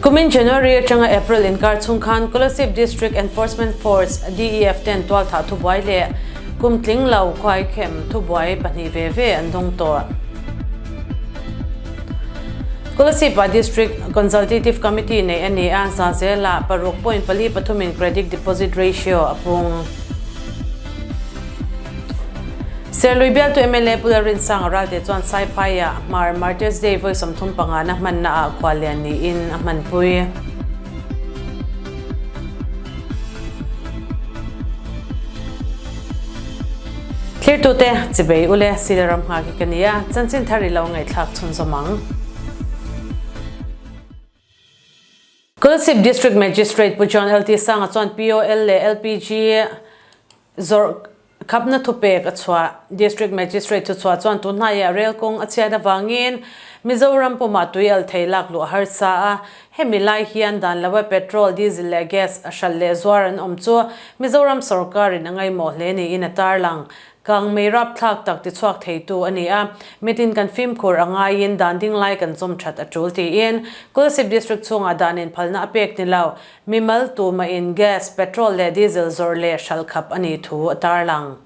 Kumin January atanga April inkar chhung khan Kolasib District Enforcement Force, DEF, ten tualthah thubuai leh kum tling lo khuaikhem thubuai pahnih ve ve an dawng tawh. Kolasib-ah District Consultative Committee neih a ni a, Zazelah paruk point pali pathumin Credit Deposit Ratio a pung. Serlui bialtu mla Pu Lalrinsanga Ralte chuan Saiphaiah Hmar Martyrs Day vawi 35 na hmanna ah khuallian niin a hmanpui. Thlirtute, chibei ule Sile ram nghak hi ka ni a, chanchin thar i lo ngaihthlak chhunzawm ang. Kolasib District Magistrate Pu John LT Sanga chuan POL leh LPG zawrh khapna thupek a chhuah. District Magistrate thuchhuah chuan tunhnaiah rel kawng a chhiat avangin Mizoram pumah tui al thei lak luh a harsa a, hemi lai hian dan loa petrol, diesel leh gas hralh leh zuar an awm chu Mizoram sawrkarin a ngaimawh hle niin a tarlang. Kang mei rapthlak tak tichhuak theitu a ni a, mitin kan fimkhur a ngaiin dan ding lai kan zawm that a tul tiin Kolasib District chhungah dan inphalna a pek ni lo, mimal tumahin gas, petrol leh diesel zawrh leh hralh khap a nih thu a tarlang.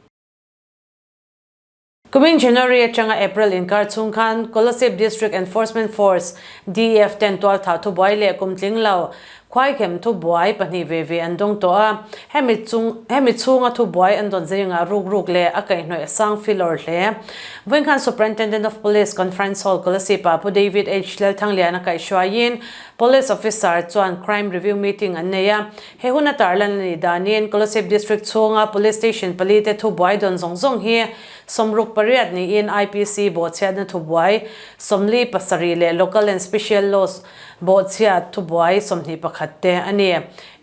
Kumin January atanga April inkar chhung khan Kolasib District Enforcement Force, DEF, ten tualthah thubuai leh kum tling lo Khuaikhem thubuai pahnih ve ve an dawng tawh a, hemi chung hemi chhunga thubuai an dawn zingah ruk ruk leh a kaihhnawih a sang filawr hle. Vawinkhan Superintendent of Police Conference Hall Kolasib-ah Pu David H. Lalthanglian a kaihhruaiin Police Officer chuan Crime Review Meeting an nei a, he huna tarlan a nih danin Kolasib District chhunga Police Station pali te thubuai dawn zawng zawng hi 68 niin IPC bawhchhiatna thubuai 47 leh Local and Special Laws Bawhchhiat thubuai 21 te a ni.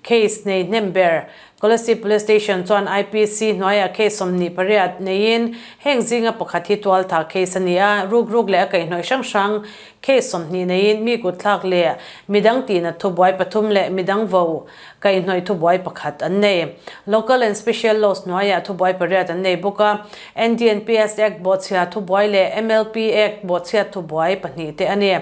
Case nei hnem ber Kolasib Police Station chuan IPC hnuaiah case 28 neiin heng zinga pakhat hi tualtha case a ni a, ruk ruk leh a kaihhnawih hrang hrang case 20 neiin mi kutthlak leh midang tihnat thubuai pathum leh midang vo Kaihhnawih thubuai pakhat an nei. Local and Special Laws hnuaiah thubuai pariat an nei bawk a, NDNPS Act bawhchhia thubuai leh MLP Act bawhchhiat thubuai pahnih te a ni.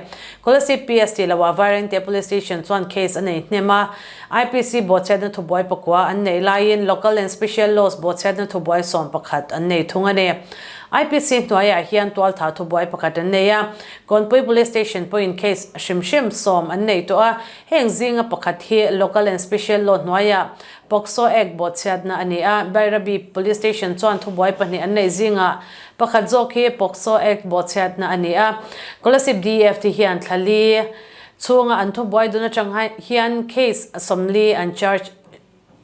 Kolasib PS tih loah Vairengte Police Station chuan case a nei hnem a, IPC bawhchhiatna thubuai pakua an neih laiin Local and Special Laws bawhchhiatna thubuai 11 an nei thung a ni. IPC hnuaiah hian tualtha thubuai pakhat an nei a, Kawnpui Police Station pawhin case hrim hrim sawm an nei tawh a, Heng zinga pakhat hi Local and Special Law hnuaiah POCSO Act bawhchhiatna a ni a, Bairabi Police Station chuan thubuai pahnih an neih zingah pakhat zawk hi POCSO Act bawhchhiatna a ni a. Kolasib DFT hian thla li chhunga an thubuai dun atang hian case 40 an charge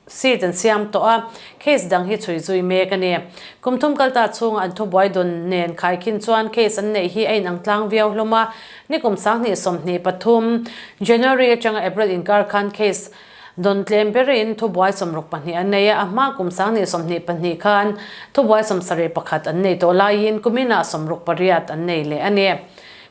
Seat an siam tawh a, case dang hi chhui zui mek a ni. Kum thum kal ta chhunga an thubuai dawn nen khaikhin chuan case an neih hi a inang tlang viau hlawm a, nikum 2023 January atanga April inkar khan case dawn tlem berin thubuai 64 an nei a, a hma kum 2022 khan thubuai 71 an nei tawh laiin kuminah 68 an nei leh a ni.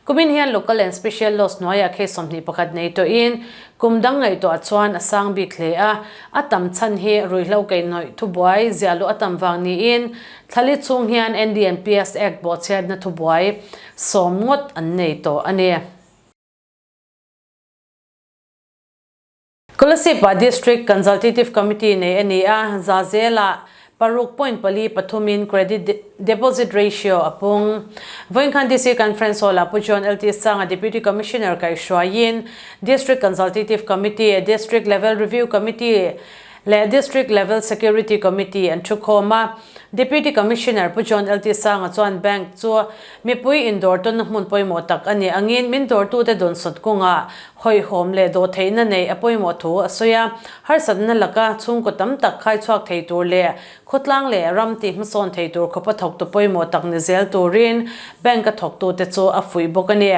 Kumin hian Local and Special Laws hnuaiah case 21 nei tawhin kum dang ngaihtuah chuan a sang bik hle a, a tam chhan hi ruihhlo keihnawih thubuai ziahluh a tam vang niin thlali chhung hian NDNPS Act bawhchhiatna thubuai sawm ngawt an nei tawh a ni. Kolasib-ah District Consultative Committee nei a ni a, Zazelah paruk point pali pathumin Credit Deposit Ratio a pung. Vawiinkhan DC Conference Hall-ah Pu John LT Sanga Deputy Commissioner kaihhruaiin District Consultative Committee, District Level Review Committee leh District Level Security Committee an thukhawm a. Deputy Commissioner Pu John LT Sanga chuan Bank chu mipui indawr tawnna hmun pawimawh tak a nih angin min dawrtute dawnsawt kawngah Hawihhawm leh dawhtheihna neih a pawimawh thu a sawi a, harsatna laka chhungkaw tam tak khaichhuak thei tur leh khawtlang leh ram tih hmasawn thei tur khawpa thawktu pawimawh tak ni zel turin bank a thawktute chu a fuih bawk a ni.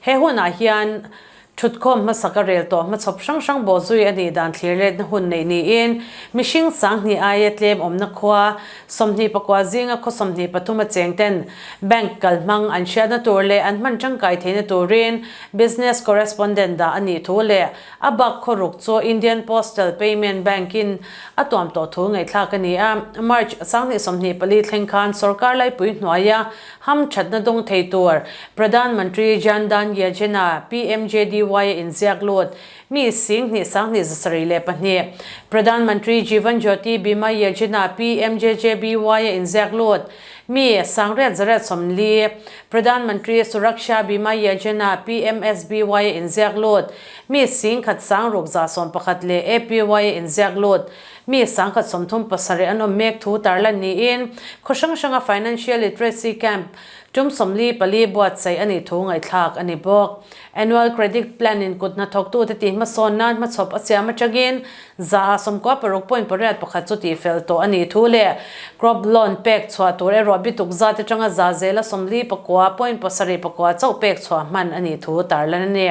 He hunah hian thutkhawm hmasaka rel tawh hmachhawp hrang hrang bawhzui a nih dan thlir letna hun neih niin mihring 2000 aia tlem awmna khua 24 zinga khaw 23 a cheng ten bank kalhmang an hriatna tur leh an hman tangkai theihna turin Business Correspondent dah a nih thu leh a bak khawruk chu Indian Postal Payment Bank-in a tuam tawh thu ngaihthlak a ni a. March 2024 thleng khan sorkar laipui hnuaia hamthatna dawng thei tur Pradhan Mantri Jan Dhan Yojana, PMJDY, A inziak lut mi 22,272, Pradhan Mantri Jeevan Jyoti Bima Yojana, PMJJBY, a inziak lut mi 8,840, Pradhan Mantri Suraksha Bima Yojana, PMSBY, a inziak lut mi 1,611 leh APY a inziak lut mi 137 an awm mek thu tarlan niin khaw hrang hranga Financial Literacy Camp tum 44 buatsaih a nih thu ngaihthlak a ni bawk. Annual Credit Plan in kut hnathawktute tih hmasawn nan hmachhawp a siam atangin 96.8 point pakhat chu tihfel tawh a nih thu leh Crop Loan pek chhuah tur erawh bituk zat atanga za zela 49 point pasarih pakua chauh pek chhuah hman a nih thu tarlan a ni.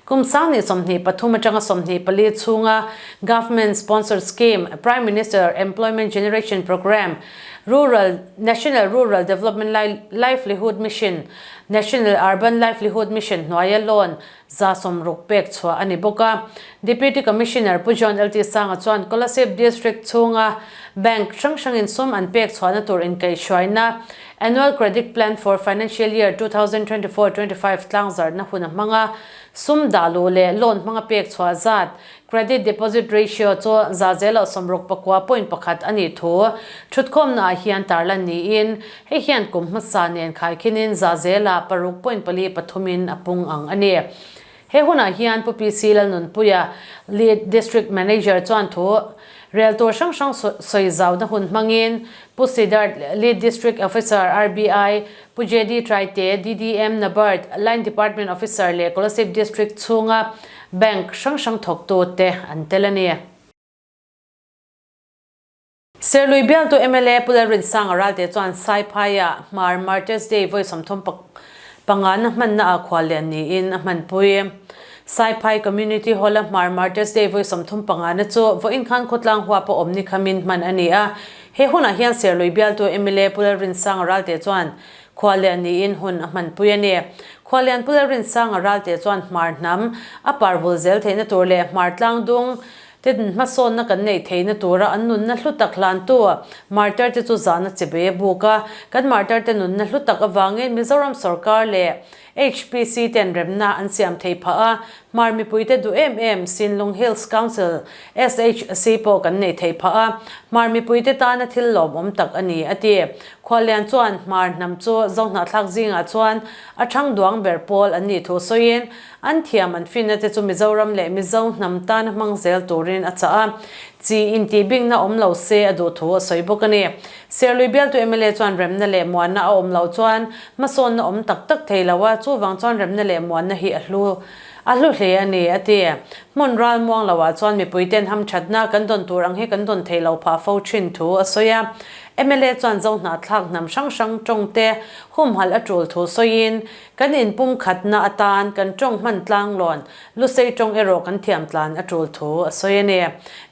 Kum 2023 atanga 24 chhunga Government Sponsored Scheme, Prime Minister Employment Generation Programme, Rural National Rural Development Livelihood Mission, National Urban Livelihood Mission hnuaia loan 60% pek chhuah a ni bawk a. Deputy Commissioner Pu John LT Sanga chuan Kolasib District chhunga Bank hrang hrangin sum an pek chhuahna tur inkaihhruaina Annual Credit Plan for Financial Year 2024-25 tlangzarhna hun a hmang a, sum dah luh leh loan hmanga pek chhuah zat, Credit Deposit Ratio, chu 69 point pakhat a nih thu thutkhawmna ah hian tarlan niin, hei hian kum hmasa nen khaikhinin 6.43 point pathumin a pung ang a ni. He hunah hian Pu PC Lalnunpuia, Lead District Manager chuan thu rel tur hrang hrang sawi zauna hun hmangin Pu Siddharth, Lead District Officer, RBI, Pu JD Traite, DDM, NABARD, Line Department Officer leh Kolasib District chhunga Bank hrang hrang thawktute an tel a ni. Serlui bialtu mla Pu Lalrinsanga Ralte chuan Saiphaiah Hmar Martyrs Day vawi 30 pangana hmanna ah khuallian niin a hmanpui. Saiphai Community Hall-a Hmar Martyrs Day vawi 30 pangana chu vawiin khan khawtlang huap a awm ni khamin hman a ni a. He hunah hian Serlui bialtu mla Pu Lalrinsanga Ralte chuan khuallian niin hun a hmanpui a ni. Khuallian Pu Lalrinsanga Ralte chuan Hmar hnam a parvul zel theihna tur leh Hmar tlangdung Te hmasawnna kan neih theihna tura an nunna hlu tak hlantu martar te chu zahna che bei a buk a. Kan martar te nunna hlu tak avangin Mizoram sorkar leh HPC ten remna an siam thei phah a, Hmar mipuite duh em em Sinlung Hills Council, SHC, pawh kan neih theih phah a, Hmar mipuite tana thil lawmawm tak a ni, a ti. Khuallian chuan Hmar hnam chu Zohnahthlak zingah chuan a thang duang ber pawl an nih thu sawiin, An thiam an finna te chu Mizoram leh Mizo hnam tana hmang zel turin a chah a, chi intihbingna awm lo se a duh thu a sawi bawk a ni. Serlui bialtu mla chuan remna leh muanna a awm loh chuan hmasawnna awm tak tak thei lo a, chuvang chuan remna leh muanna hi a hlu a hlu hle a ni, a ti. Hmun ral muang loah chuan mipuiten hamthatna kan dawn tur ang hi kan dawn thei lo phah fo thin thu a sawi a. Mla chuan Zohnahthlak hnam hrang hrang tawngte humhalh a tul thu sawiin, Kan inpum khatna atan kan tawng hman tlanglawn, Lusei tawng erawh kan thiam tlan a tul thu a sawi a ni.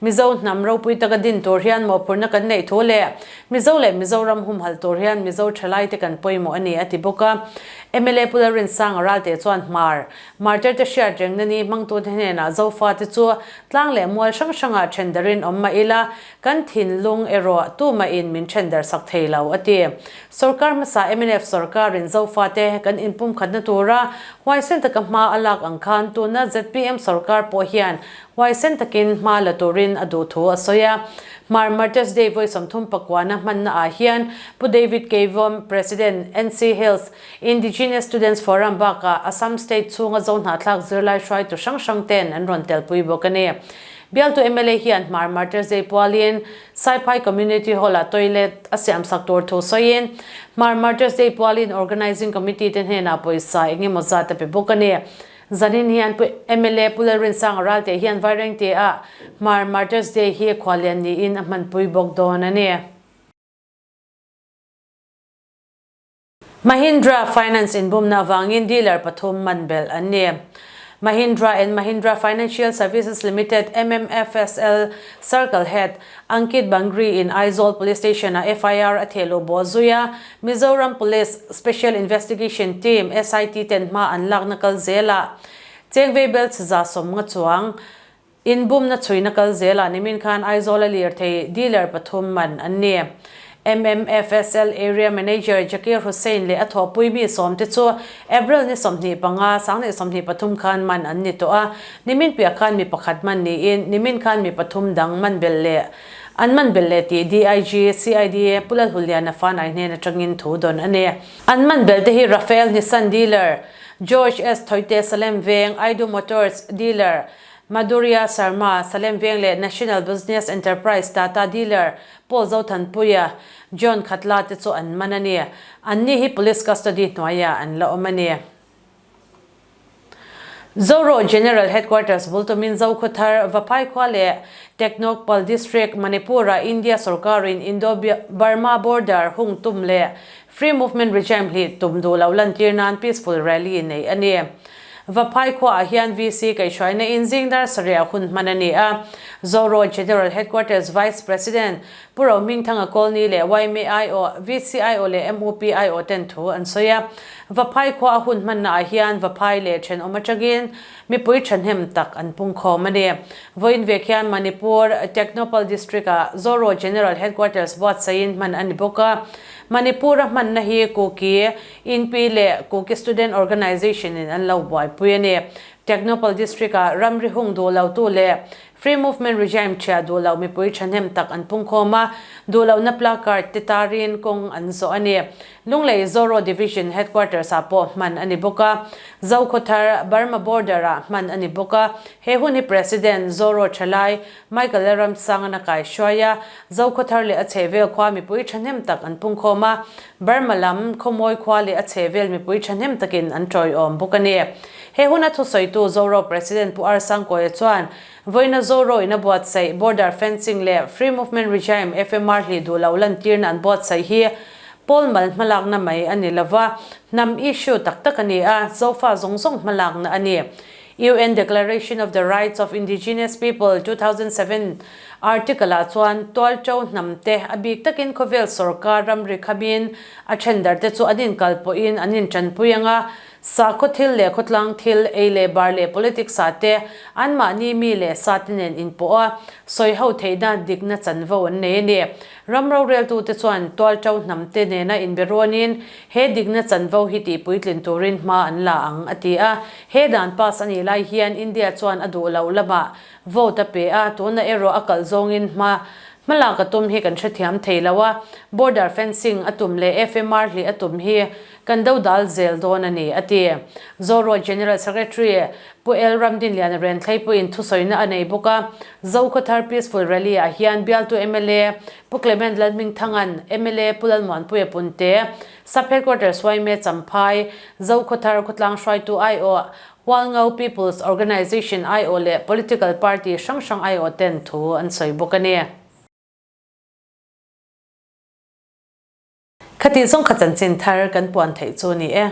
Mizo hnam ropui taka din tur hian mawhphurhna kan neih thu leh Mizo leh Mizoram humhalh tur hian Mizo thalaite kan pawimawh a ni a ti bawk a. Mla Pu Lalrinsanga Ralte chuan Hmar Martyr-te hriat rengna ni hmangtute hnenah Zofate chu tlang leh mual hrang hrangah thendarin awm mah ila, Kan thinlung erawh tumahin min then darhsak thei lo, a ti. Sorkar hmasa mnf sorkarin Zofate kan inpumkhatna tura huaisen taka hma a lak ang khan tuna zpm sorkar pawh hian huaisen takin hma la turin a duh thu a sawi a. Hmar Martyrs Day vawi 30 pakuana hmanna ah hian Pu David Keivom, President, NC Hills Indigenous Students Forum bakah Assam State chhunga Zohnahthlak zirlai hruaitu hrang hrang ten an rawn telpui bawk a ni. Bialtu mla hian Hmar Martyrs Day pualin Saiphai Community Hall-ah toilet a siamsak tur thu sawiin Hmar Martyrs Day pualin Organising Committee te hnenah pawisa eng emaw zat a pe bawk a ni. Zanin hian Pu mla Pu Lalrinsanga Ralte hian Vairengte-ah Hmar Martyrs Day hi khuallian niin a hmanpui bawk dawn a ni. Mahindra Finance inbumna avangin dealer pathum man belh an ni. Mahindra and Mahindra Financial Services Limited, MMFSL, Circle Head, Ankit Bangri in Aizawl Police Station-ah FIR a thehluh bawh zui a, Mizoram Police Special Investigation Team, SIT, ten hma an lakna kal zelah chengvei bel chhiza 50 chuang Inbumna chhuina kal zelah nimin khan Aizawl a lirthei dealer pathum man an ni. MMFSL Area Manager Jakir Hussain leh a thawhpui mi sawmte chu April ni 25, 2023 khan man an ni tawh a. Nimin piah khan mi pakhat man niin nimin khan mi pathum dang man belh leh an man belh leh tih DIG, CID, Pu Lalhuliana Fanai hnen atangin thu dawn a ni. An man belh te hi Rafael Nissan Dealer, George S. Thoite Salem Veng, Aidu Motors Dealer, Madhurya Sharma, Salem Veng leh National Business Enterprise Tata Dealer, Paul Zothanpuia, John Khatla te chu an man a ni. Anni hi Police custody hnuaiah an la awm a ni. Zoro General Headquarters bul tumin Zokhawthar, Vaphai khua leh Teknokpal District, Manipur-ah India sorkarin Indo-Burma border hung tum leh Free Movement Regime hlih tum duh loh lantir nan peaceful rally neih a ni. Vaphai khuaah hian VC kaihhruaina in zing dar sarih hun hman a ni a. Zoro General Headquarters Vice President Pu Rohmingthanga Colney leh YMAIO, VCIO leh MUPIO ten thu an sawi a. Vaphai khua a hun hmannaah hian Vaphai leh thenawm atangin mipui thahnem tak an pungkhawm a ni. Vawiin vek hian Manipur Technopal District-ah Zoro General Headquarters buatsaihin hman a ni bawk a. Manipur-a hmanna hi Kuki Inpi leh Kuki Student Organisation-in an lo buaipui a ni. Technopal District-ah ramri hung duh lotu leh Free Movement Regime ṭhiah duh loh mipui ṭhahnem tak an pungkhawm a, duh lohna placard te tarin kawng an zawh a ni. Lunglei Zoro Division Headquarters ah pawh hman a ni bawk a, Zokhawthar, Burma Border ah hman a ni bawk a. He hun hi President Zoro Ṭhalai Michael Lalramsangan a kaihruai a, Zokhawthar leh a chhehvel khua mipui ṭhahnem tak an pungkhawm a, Burma lam Khawmawi khua leh a chhehvel mipui ṭhahnem takin an ṭawiawm bawk a ni. He huna thusawitu Zoro President Pu R Sangkawia chuan, Vawiina Zoro in a buatsaih Border Fencing leh Free Movement Regime, FMR, hlih duh loh lantirna an buatsaih hi pawl mal hmalakna mai a ni lova, hnam issue tak tak a ni a, Zofa zawng zawng hmalakna a ni. UN Declaration of the Rights of Indigenous People, 2007 article ah chuan tualṭo hnam te a bik takin khawvel sorkar ramri khamin a ṭhendar te chu an inkalpawhin an inṭanpui ang a, Sakhaw thil leh khawtlang thil, ei leh bar leh politics ah te anmahni mi leh sa te nen inpawh a, sawi ho theihna dikna chanvo an nei a ni. Ram roreltute chuan tualṭo hnam te nena inbe ruanin he dikna chanvo hi tihpuitlin turin hma an la ang, a ti a. He dan pass a nih lai hian India chuan a duh loh lamah vote a pe a, tuna erawh a kalh zawngin hma hmalak a tum hi kan hrethiam thei lo a, border fencing a tum leh FMR hlih a tum hi Kan do dal zel dawn a ni, a ti. Zoro General Secretary Pu El Ramdinliana Renthlei pawhin thusawina a nei bawk a. Zokhawthar Peaceful Rally ah hian bialtu mla Pu Clement Lalhmingthanga'n mla Pu Lalmuanpuia Punte, Sub Headquarters yma Champhai, Zokhawthar khawtlang hruaitu aiawh, Hualngo People's Organisation aiawh leh Political Party hrang hrang aiawh ten thu an sawi bawk a ni. Khati zawng kha chanchin thar kan puan theih chu ni e.